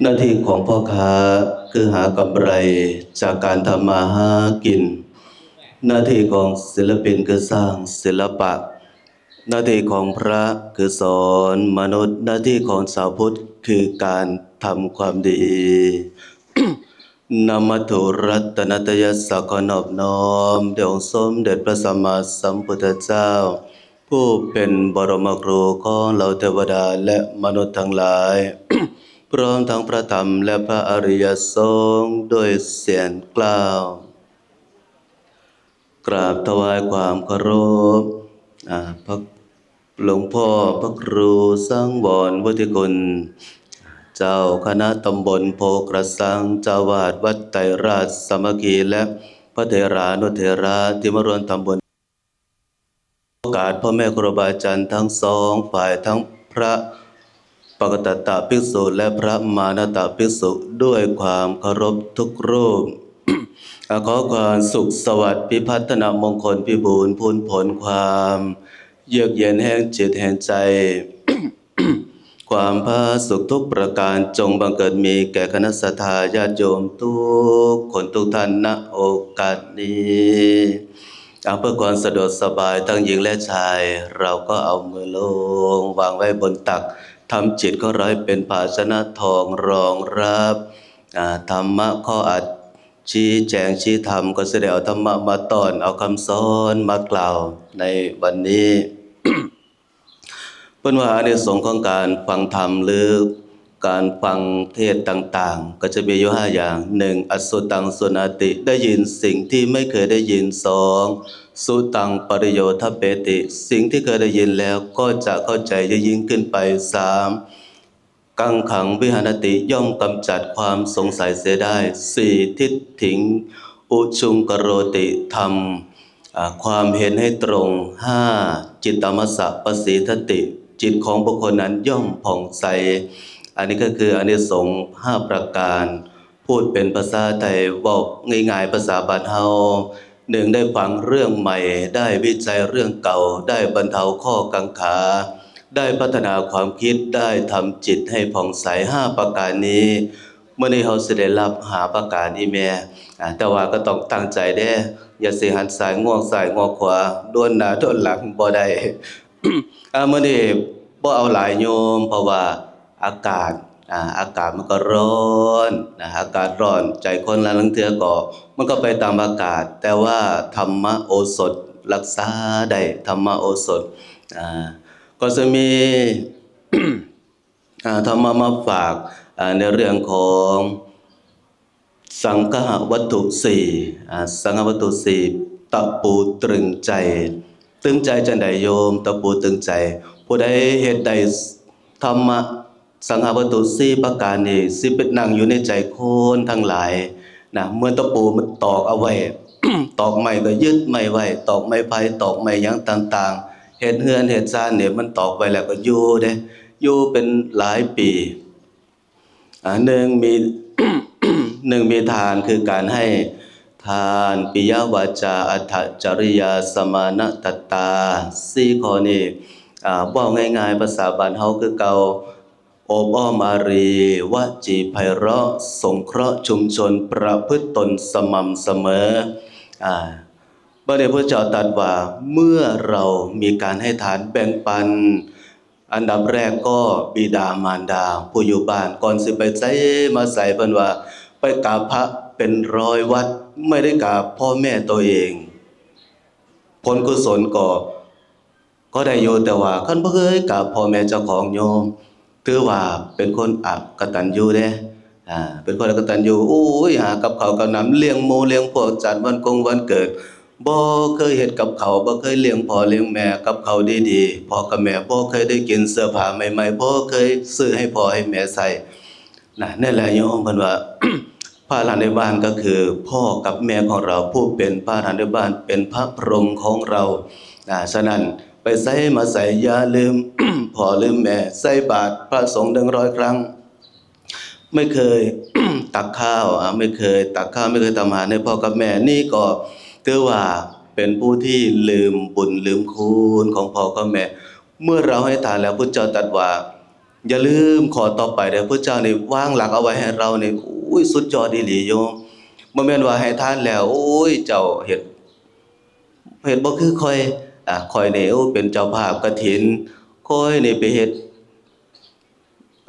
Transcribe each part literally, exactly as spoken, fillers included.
หน้าที่ของพ่อค้าคือหากำไรจากการทำมาหากิน หน้าที่ของศิลปินคือสร้างศิลปะ หน้าที่ของพระคือสอนมนุษย์ หน้าที่ของชาวพุทธคือการทำความดี นมัตถุรัตนตยัสสะ ขอนอบน้อมแด่องค์สมเด็จพระสัมมาสัมพุทธเจ้า ผู้เป็นบรมครูของเหล่าเทวดาและมนุษย์ทั้งหลาย พร้อมทั้งพระธรรมและพระอริยสงฆ์ด้วยเสียงกล้าว กราบถวายความเคารพ อ่า พระ หลวงพ่อพระครูสังวรวุฒิคุณ เจ้าคณะตำบลโพกระสัง เจ้าวาดวัดไตรราชสามัคคี และพระเถรานุเถระที่มาร่วมทำบุญ โอกาสพ่อแม่ครูบาอาจารย์ทั้งสองฝ่าย ทั้งพระปกตตะภิกษุและพระมานัตตะภิกษุด้วยความเคารพทุกรูป อ่า ขอความสุขสวัสดิ์พิพัฒนมงคลพิบูลย์พูนผลความเยือกเย็นแห่งจิตแห่งใจ ความผาสุกทุกประการจงบังเกิดมีแก่คณะศรัทธาญาติโยมทุกคนทุกท่าน ณ โอกาสนี้ อ่า เพื่อความสะดวกสบายทั้งหญิงและชาย เราก็เอามือลงวางไว้บนตัก ทำจิตของเราให้เป็นภาชนะทองรองรับ อ่า ธรรมะข้ออัดชี้แจงชี้ธรรม ก็สิได้เอาธรรมะมาต้อน เอาคำสอนมากล่าวในวันนี้ เพิ่นว่าอานิสงส์ของการฟังธรรมหรือการฟังเทศน์ต่างๆ ก็จะมีอยู่ห้าอย่าง หนึ่ง อสุตังสุณาติ ได้ยินสิ่งที่ไม่เคยได้ยิน สอง สุตังปริโยทัปเปติ สิ่งที่เคยได้ยินแล้วก็จะเข้าใจยิ่งขึ้นไป สาม กังขังวิหารติ ย่อมกำจัดความสงสัยเสียได้ สี่ ทิฏฐิงอุชุงกโรติ ทำ อ่า ความเห็นให้ตรง ห้า จิตตมัสสะปสีทติ จิตของบุคคลนั้นย่อมผ่องใส อันนี้ก็คืออานิสงส์ห้าประการ พูดเป็นภาษาไทย เว้าง่ายๆ ภาษาบ้านเฮา หนึ่ง ได้ฟังเรื่องใหม่ ได้วิจัยเรื่องเก่า ได้บรรเทาข้อกังขา ได้พัฒนาความคิด ได้ทำจิตให้ผ่องใส ห้าประการนี้ มื้อนี้เฮาสิได้รับห้าประการอีแม่ อ่า แต่ว่าก็ต้องตั้งใจเด้ อย่าสิหันซ้ายงวกซ้ายงวกขวา ด้วนหน้าด้วนหลังบ่ได้ อ่า มื้อนี้บ่เอาหลายโยม เพราะว่าอากาศ อ่า อากาศมันก็ร้อนนะ อากาศร้อน ใจคนละลางเทื่อก็ มันก็ไปตามอากาศ แต่ว่าธรรมโอสถรักษาได้ ธรรมโอสถ อ่า ก็จะมี อ่า ธรรมะมาฝาก อ่า ในเรื่องของสังคหวัตถุสี่ อ่า สังคหวัตถุสี่ ตะปูตรึงใจ ตรึงใจจั่งใดโยม ตะปูตรึงใจ ผู้ใดเฮ็ดได้ธรรมะสังคหวัตถุสี่ประการนี้ สิไปนั่งอยู่ในใจคนทั้งหลายนะ เหมือนตะปูมันตอกเอาไว้ ตอกไม้ก็ยึดไม้ไว้ ตอกไม้ไผ่ ตอกไม้หยังต่างๆ เฮ็ดเฮือนเฮ็ดซานเนี่ย มันตอกไว้แล้วก็อยู่เด้ อยู่เป็นหลายปี อ่า หนึ่ง มี หนึ่ง มีทานคือการให้ทาน ปิยวาจา อัตถจริยา สมาณตตา สี่ข้อนี้ อ่า เว้าง่ายๆ ภาษาบ้านเฮาคือเก่า โอบอ้อมอารี วจีไพเราะ สงเคราะห์ชุมชน ประพฤติตนสม่ำเสมอ อ่า พระเดชพระเจ้าตรัสว่า เมื่อเรามีการให้ทานแบ่งปัน อันดับแรกก็บิดามารดา ผู้อยู่บ้าน ก่อนสิไปไสมาไส เพิ่นว่าไปกราบพระเป็นร้อยวัด ไม่ได้กราบพ่อแม่ตัวเอง ผลกุศลก็ ก็ได้อยู่ แต่ว่าคันบ่เคยกราบพ่อแม่เจ้าของโยม ถือว่าเป็นคนอกตัญญูเด้ อ่า เป็นคนอกตัญญู โอ้ย หากับข้าวกับน้ำเลี้ยงหมู่เลี้ยงพวก จัดวันกงวันเกิด บ่เคยเฮ็ดกับข้าว บ่เคยเลี้ยงพ่อเลี้ยงแม่กับข้าวดีๆ พ่อกับแม่บ่เคยได้กินเสื้อผ้าใหม่ๆ บ่เคยซื้อให้พ่อให้แม่ใส่ นะ นั่นแหละโยม เพิ่นว่า พระอรหันต์ในบ้านก็คือพ่อกับแม่ของเรา ผู้เป็นพระอรหันต์ในบ้าน เป็นพระพรหมของเรา นะ ฉะนั้นไปไสมาไสอย่าลืม พ่อลืมแม่ ใส่บาตรพระสงฆ์หนึ่งร้อยครั้ง ไม่เคย ตักข้าว อ่ะ ไม่เคยตักข้าว ไม่เคยทำอาหารให้พ่อกับแม่ นี่ก็ถือว่าเป็นผู้ที่ลืมบุญลืมคุณของพ่อกับแม่ เมื่อเราให้ทานแล้ว พุทธเจ้าตรัสว่า อย่าลืมข้อต่อไปเด้อ พระเจ้านี่วางหลักเอาไว้ให้เรานี่ โอ้ย สุดยอดอีหลีโยม บ่แม่นว่าให้ทานแล้ว โอ้ย เจ้าเฮ็ด เฮ็ดบ่คือข้อย อ่า ข้อยนี่ โอ้ เป็นเจ้าภาพกฐิน ข้อยนี่ไปเฮ็ด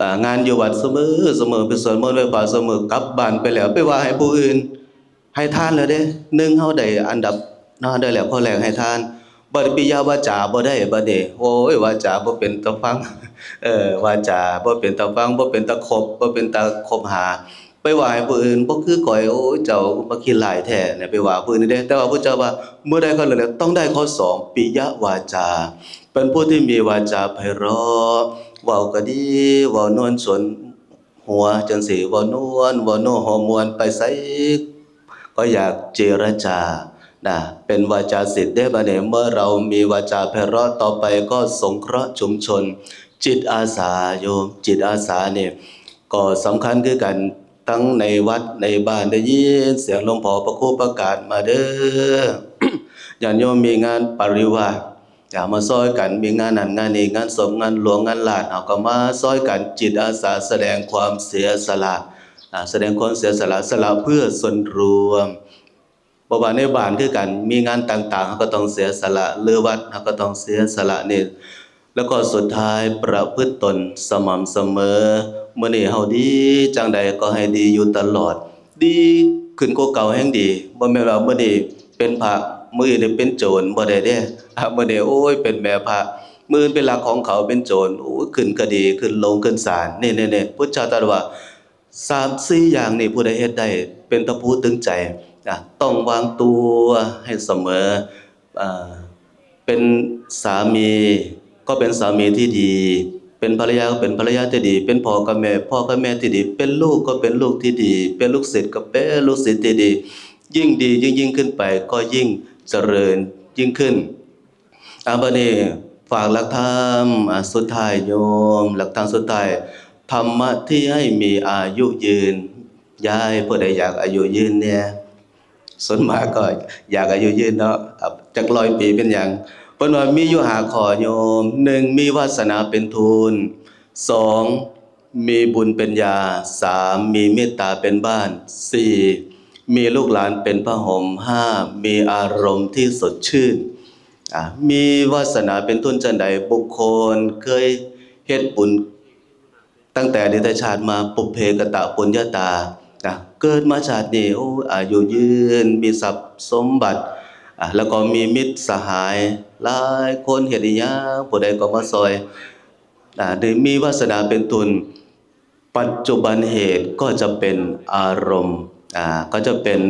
อ่า งานอยู่วัดเสมอ เสมอ ไปสวดมนต์ไหว้พระเสมอ กลับบ้านไปแล้ว ไปว่าให้ผู้อื่น ให้ทานแล้วเด้ หนึ่ง เฮาได้อันดับเนาะ ได้แล้วข้อแรกให้ทาน บัดปิยวาจาบ่ได้ บัดนี้ โอ้ย วาจาบ่เป็นตาฟัง เออ วาจาบ่เป็นตาฟัง บ่เป็นตาคบ บ่เป็นตาคบหา ไปว่าให้ผู้อื่น บ่คือข้อย โอ้ย เจ้ามาขี้ร้ายแท้เนี่ย ไปว่าผู้อื่นเด้ แต่ว่าพระเจ้าว่า เมื่อได้ข้อหนึ่งแล้ว ต้องได้ข้อสอง ปิยวาจา เป็นผู้ที่มีวาจาไพเราะ เว้าก็ดี เว้านวลชวน หัวจั่งซี้ เว้านวล เว้านัวหัวม่วน ไปไสก็อยากเจรจา นะ เป็นวาจาศิลป์เด้ บัดนี้ เมื่อเรามีวาจาไพเราะ ต่อไปก็สงเคราะห์ชุมชน จิตอาสาโยม จิตอาสานี่ก็สำคัญคือกัน ทั้งในวัดในบ้าน ได้ยินเสียงหลวงพ่อพระครูประกาศมาเด้อ ญาติโยมมีงานปริวาส อยากมาซอยกัน มีงานนั่นงานนี่ งานศพ งานหลวง งานหลาด เฮาก็มาซอยกัน จิตอาสาแสดงความเสียสละ อ่า แสดงความเสียสละ สละเพื่อส่วนรวม บ่ว่าในบ้านคือกัน มีงานต่างๆ เฮาก็ต้องเสียสละ หรือวัด เฮาก็ต้องเสียสละนี่ แล้วก็สุดท้ายประพฤติตนสม่ำเสมอ มื้อนี้เฮาดีจั่งใดก็ให้ดีอยู่ตลอด ดีขึ้นกว่าเก่าแฮงดี บ่แม่นว่ามื้อนี้เป็นพระ มื้ออื่นนี่เป็นโจร บ่ได้เด้ อ่ะ มื้อนี้ โอ้ย เป็นแม่พระ มื้ออื่นเป็นลักของเขา เป็นโจร โอ้ย ขึ้นคดี ขึ้นโรง ขึ้นศาล นี่ๆๆ พุทธเจ้าตรัสว่า สามสี่อย่างนี่ผู้ใดเฮ็ดได้ เป็นตะปูตึงใจ อ่ะ ต้องวางตัวให้เสมอ อ่า เป็นสามีก็เป็นสามีที่ดี เป็นภรรยาก็เป็นภรรยาที่ดี เป็นพ่อกับแม่ พ่อกับแม่ที่ดี เป็นลูกก็เป็นลูกที่ดี เป็นลูกศิษย์ก็เป็นลูกศิษย์ที่ดี ยิ่งดียิ่งๆ ขึ้นไป ก็ยิ่งเจริญยิ่งขึ้น อ่ะ บัดนี้ฝากหลักธรรม อ่ะ สุดท้ายโยม หลักธรรมสุดท้าย ธรรมะที่ให้มีอายุยืน ยาย ผู้ใดอยากอายุยืนเนี่ย ส่วนมากก็อยากอายุยืนเนาะ อ่ะ จักร้อยปีเป็นหยัง เพิ่นว่ามีอยู่ห้าข้อโยม หนึ่ง มีวาสนาเป็นทุน สอง มีบุญเป็นยา สาม มีเมตตาเป็นบ้าน สี่ มีลูกหลานเป็นผ้าห่ม ห้า มีอารมณ์ที่สดชื่น อ่ะ มีวาสนาเป็นทุนจั่งใด บุคคลเคยเฮ็ดบุญ ตั้งแต่อดีตชาติมา ปุพเพกตปุญญาตา นะ เกิดมาชาตินี้ โอ้ อายุยืน มีทรัพย์สมบัติ อ่ะ แล้วก็มีมิตรสหายหลายคน เฮ็ดอิหยัง ผู้ใดก็มาซอย อ่ะ ได้มีวาสนาเป็นทุน ปัจจุบันเหตุก็จะเป็นอารมณ์ อ่า ก็จะเป็น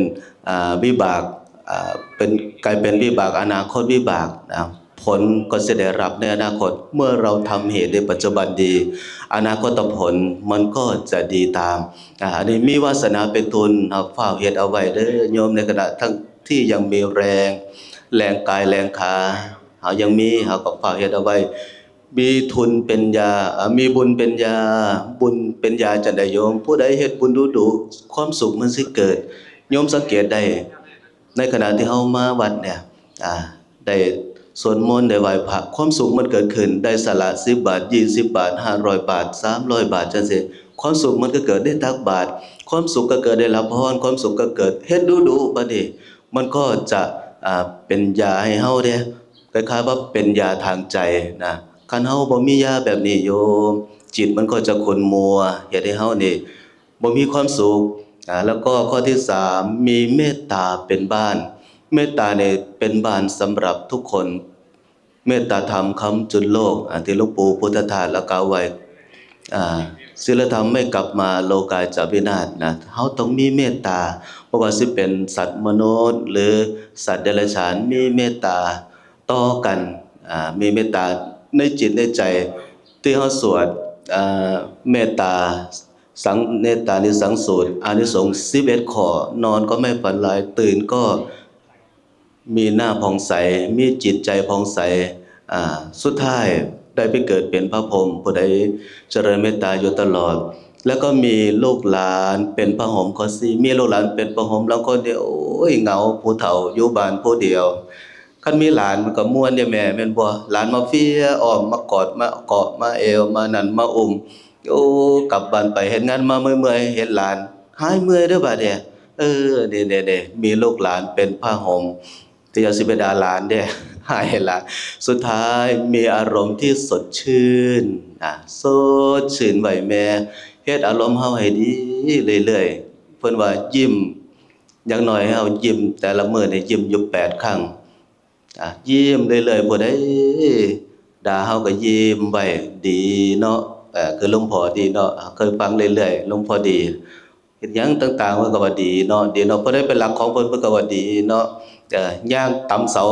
อ่า วิบาก อ่า เป็น กลายเป็นวิบาก อนาคตวิบาก นะ ผลก็จะได้รับในอนาคต เมื่อเราทำเหตุในปัจจุบันดี อนาคตผลมันก็จะดีตาม อ่า อันนี้มีวาสนาเป็นทุน ครับ ฟ้าวเฮ็ดเอาไว้เด้อโยม ในขณะทั้งที่ยังมีแรง แรงกายแรงขา เฮายังมี เฮาก็ฟ้าวเฮ็ดเอาไว้ มีทุนเป็นยา อ่า มีบุญเป็นยา บุญเป็นยาจั่งใดโยม ผู้ใดเฮ็ดบุญดูๆ ความสุขมันสิเกิด โยมสังเกตได้ ในขณะที่เฮามาวัดเนี่ย อ่า ได้สวดมนต์ ได้ไหว้พระ ความสุขมันเกิดขึ้น ได้สละสิบบาท ยี่สิบบาท ห้าร้อยบาท สามร้อยบาท จั่งซี้ ความสุขมันก็เกิด ได้ตักบาตร ความสุขก็เกิด ได้รับพร ความสุขก็เกิด เฮ็ดดูๆ บัดนี้ มันก็จะ อ่า เป็นยาให้เฮาเด้ คล้ายๆว่าเป็นยาทางใจนะ คันเฮาบ่มียาแบบนี้โยม จิตมันก็จะขุ่นมัว เฮ็ดให้เฮานี่บ่มีความสุข อ่า แล้วก็ข้อที่สาม มีเมตตาเป็นบ้าน เมตตาเนี่ยเป็นบ้านสำหรับทุกคน เมตตาธรรมค้ำจุนโลก อ่า ที่หลวงปู่พุทธทาสกล่าวไว้ อ่า ศีลธรรมไม่กลับมา โลกาจะวินาศนะ เฮาต้องมีเมตตา บ่ว่าสิเป็นสัตว์มนุษย์ หรือสัตว์เดรัจฉาน มีเมตตาต่อกัน อ่า มีเมตตาในจิตในใจ ที่เฮาสวด อ่า เมตตา สัง เมตตานิสสังสูตร อานิสงส์สิบเอ็ดข้อ นอนก็ไม่ฝันร้าย ตื่นก็ มีหน้าผ่องใส มีจิตใจผ่องใส อ่า สุดท้ายได้ไปเกิดเป็นพระพรหม ผู้ใดเจริญเมตตาอยู่ตลอด แล้วก็มีลูกหลานเป็นผ้าห่ม ข้อสี่ มีลูกหลานเป็นผ้าห่ม แล้วคนเดียว โอ้ย เหงา ผู้เฒ่าอยู่บ้านผู้เดียว คันมีหลานมันก็ม่วนเด้แม่ แม่นบ่ หลานมาเฟียอ้อม มากอด มาเกาะ มาแอว มานั่นมาอุ้ม โอ้ กลับบ้านไปเฮ็ดงานมาเมื่อยๆ เห็นหลาน หายเมื่อยเด้อบาดเนี่ย เออ นี่ๆๆ มีลูกหลานเป็นผ้าห่ม แต่อย่าสิไปด่าหลานเด้ หายหลาน สุดท้ายมีอารมณ์ที่สดชื่น อ่ะ สดชื่นไว้แม่ เฮ็ดอารมณ์เฮาให้ดีเรื่อยๆ เพิ่นว่ายิ้ม อย่างน้อยเฮายิ้มแต่ละมื้อนี่ยิ้มอยู่แปดครั้ง อ่ะ ยิ้มเรื่อยๆ ผู้ใดด่าเฮาก็ยิ้มไว้ ดีเนาะ เอ่อ คือหลวงพ่อดีเนาะ อ่ะ เคยฟังเรื่อยๆ หลวงพ่อดี เฮ็ดหยังต่างๆ เพิ่นก็ว่าดีเนาะ ดีเนาะ ผู้ใดไปลักของเพิ่น เพิ่นก็ว่าดีเนาะ เอ่อ ย่างตำเสา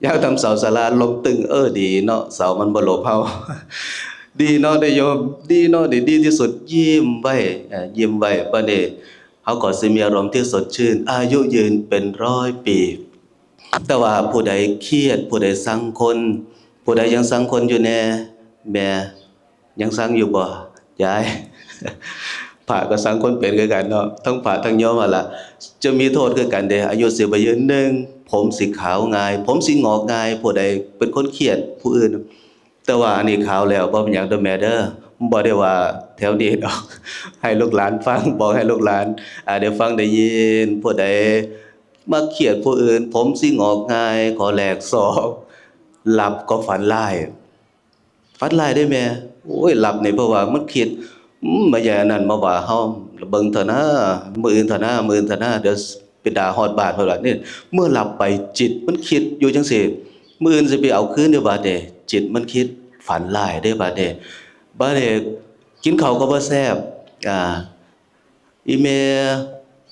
ย่างตำเสาศาลาล้มตึง เออ ดีเนาะ เสามันบ่หลบเฮา ดีเนาะ ได้โยม ดีเนาะ นี่ดีที่สุด ยิ้มไว้ เอ่อ ยิ้มไว้ บัดนี้เฮาก็สิมีอารมณ์ที่สดชื่น อายุยืนเป็นร้อยปี แต่ว่าผู้ใดเครียด ผู้ใดซังคน ผู้ใดยังซังคนอยู่แน่ แม่ ยังซังอยู่บ่ ยาย พระก็ซังคนเป็นคือกันเนาะ ทั้งพระทั้งโยมหั่นล่ะ จะมีโทษคือกันเด้ อายุสิบ่ยืน หนึ่ง ผมสิขาวง่าย ผมสิงอกง่าย ผู้ใดเป็นคนเครียดผู้อื่น แต่ว่าอันนี้ขาวแล้ว บ่เป็นหยังเด้อแม่เด้อ บ่ได้ว่าแถวนี้ดอก ให้ลูกหลานฟัง บอกให้ลูกหลาน อ่า ได้ฟังได้ยิน ผู้ใดมาเครียดผู้อื่น ผมสิงอกง่าย ข้อแรก สอง หลับก็ฝันร้าย ฝันร้ายเด้แม่ โอ้ย หลับนี่เพราะว่ามันคิด อืม มาใหญ่อันนั้นมาว่าเฮา เบิ่งเถาะนะ มื้ออื่นเถาะนะ มื้ออื่นเถาะนะ เดี๋ยวไปด่าฮอดบ้านเพิ่นว่า นี่ เมื่อหลับไปจิตมันคิดอยู่จังซี่ มื้ออื่นสิไปเอาคืนเด้บาดนี้ จิตมันคิดฝันร้ายเด้บาดนี้ บาดนี้กินข้าวก็บ่แซ่บ อ่า อีแม่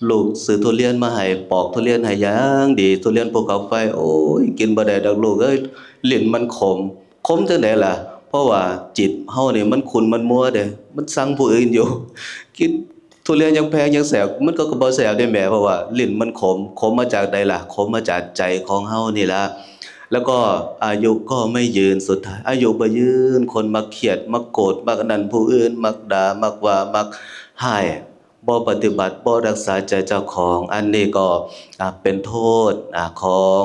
ลูกซื้อทุเรียนมาให้ ปอกทุเรียนให้อย่างดี ทุเรียนภูเขาไฟ โอ้ย กินบ่ได้ดอกลูกเอ้ย ลิ้นมันขม ขมจั่งใดล่ะ เพราะว่าจิตเฮานี่มันขุ่นมันมัวเด้ มันซังผู้อื่นอยู่ กินทุเรียนยังแพงยังแซ่บ มันก็ ก็บ่แซ่บเด้แม่ เพราะว่าลิ้นมันขม ขมมาจากใดล่ะ ขมมาจากใจของเฮานี่ล่ะ แล้วก็อายุก็ไม่ยืน สุดท้ายอายุบ่ยืน คนมักเครียด มักโกรธ มักอันนั้นผู้อื่น มักด่า มักว่า มักฮ้าย บ่ปฏิบัติ บ่รักษาใจเจ้าของ อันนี้ก็ อ่า เป็นโทษ อ่า ของ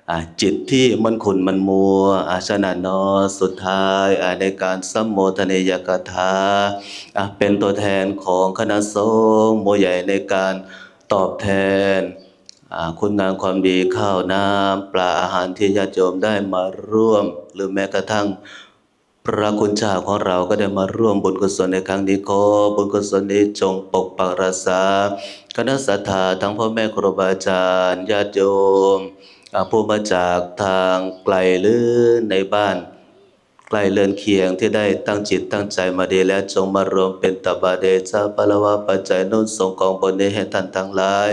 อ่า จิตที่มันขุ่นมันมัว อ่า ฉะนั้นเนาะ สุดท้าย อ่า ในการสัมโมทนียกถา อ่า เป็นตัวแทนของคณะสงฆ์หมู่ใหญ่ในการตอบแทน อ่า คุณงามความดี ข้าวน้ำปลาอาหารที่ญาติโยมได้มาร่วม หรือแม้กระทั่ง พระคุณเจ้าของเราก็ได้มาร่วมบุญกุศลในครั้งนี้ ขอบุญกุศลนี้จงปกปักรักษาคณะศรัทธา ทั้งพ่อแม่ครูบาอาจารย์ ญาติโยม อ่า ผู้มาจากทางไกลหรือในบ้านใกล้เรือนเคียงที่ได้ตั้งจิตตั้งใจมาดีแล้ว จงมารวมเป็นตบะเดชะพลวะปัจจัยหนุนส่งกองบุญนี้ให้ท่านทั้งหลาย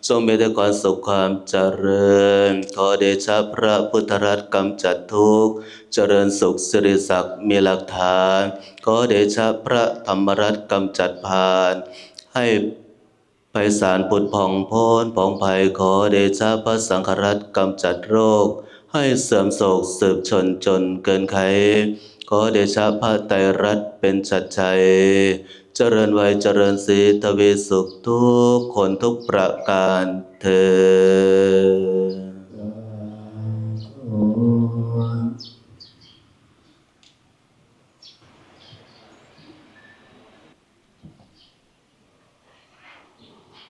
จงมีแต่ความสุขความเจริญ ขอเดชะพระพุทธรัตน์กำจัดทุกข์ เจริญสุขสิริศักดิ์มีหลักฐาน ขอเดชะพระธรรมรัตน์กำจัดพาล ให้ไพศาลผุดผ่องโพ้นผ่องไพ ขอเดชะพระสังฆรัตน์กำจัดโรค ให้เสื่อมโศกสืบชนจนเกินไข ขอเดชะพระไตรรัตน์เป็นชัดชัย เจริญวัยเจริญศรีทวีสุขทุกคนทุกประการเทอญ